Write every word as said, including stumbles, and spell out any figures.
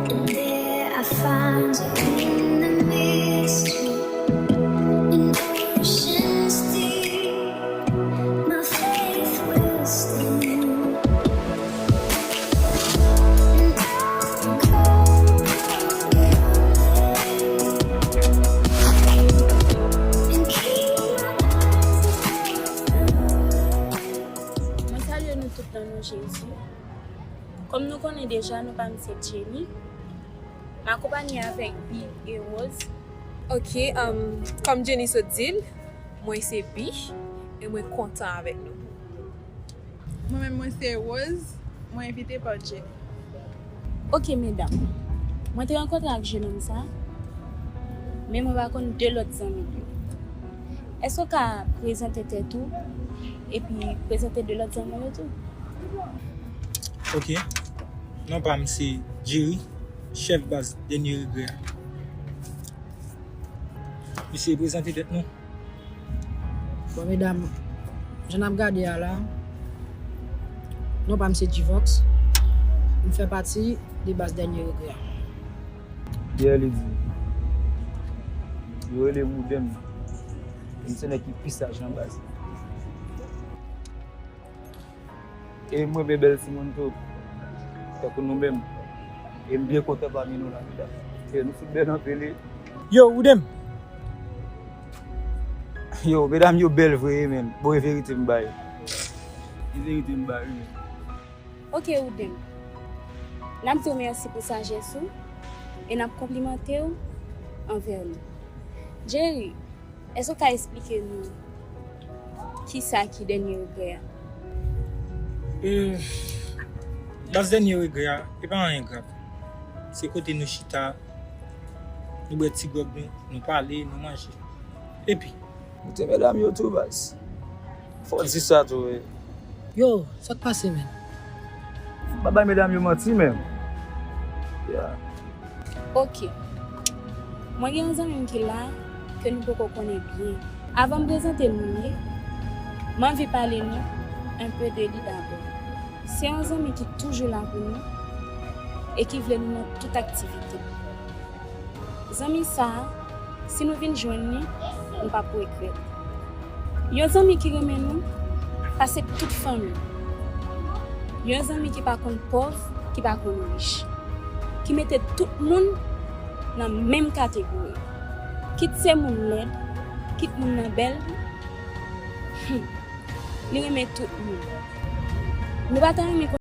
There I find you in the mystery, in oceans deep, my faith will stand. And I'll call on your name and keep my eyes above the waves. Mwen salye nou tout nan non Jezi. Kòm nou konnen deja, non pa m se Jenny. M akonpaye avèk Bi e Rose. Ok, um, kòm Jenny sot di l, mwen se Bi e mwen kontan avèk nou. Mwen menm, mwen se Rose, mwen envite pa Jenny. Ok, medam. Mwen te rankontre ak jenòm sa, men mwen pa konn de lòt zanmi l yo. Èske w ka prezante tèt ou epi prezante de lòt zanmi w yo tou? Ok. Non pa m se Jerry, chèf baz Dènye Regrè a. Mesye, prezante tèt nou. Bon, medam, jan n ap gade a la, non pa m se G-Vox. M fè pati de baz Dènye Regrè a. Pierre li di, yo rele m Woodem. M se nèg ki pi saj nan baz. E m renmen bèl timoun tou, tankou nou menm. E m byen kontan pami nou la, medam. E nou fout bèl anpil, wi. Yo, Woodem! Yo, medam yo bèl vre, wi, menn. Bon, e verite m bay. E verite m bay, wi, menn. Ok, Woodem. N ap di w mèsi pou sajès ou e n ap konplimante w anvè nou. Jerry, èske w ka esplike nou kisa ki Dènye Regrè a? E, baz Dènye Regrè a, e pa anyen grav. Se kote nou chita, nou bwè ti gwòg nou, nou pale, nou manje. Epi, Koute medam yo tou, baz. Fò w di sa tou, wi. Yo, sa k pase, menn? Pa bay medam yo manti, menm. Ya. Ok. Mwen gen yon zanmi m ki la, ke nou poko konnen byen. Avan m prezante nou li, m anvi pale nou un peu de li dabò. Se yon zanmi ki toujou la pou nou e ki vle nou nan tout aktivite. Zanmi sa a, si nou vin jwenn li, nou p ap regrèt. Yon zanmi ki renmen nou pase tout fanmi. Yon zanmi ki pa konn pòv, ki pa konn rich. Ki mete tout moun nan menm kategori. Kit se moun lèd, kit moun nan bèl, hmm, li renmen tout moun. Nou pa ta renmen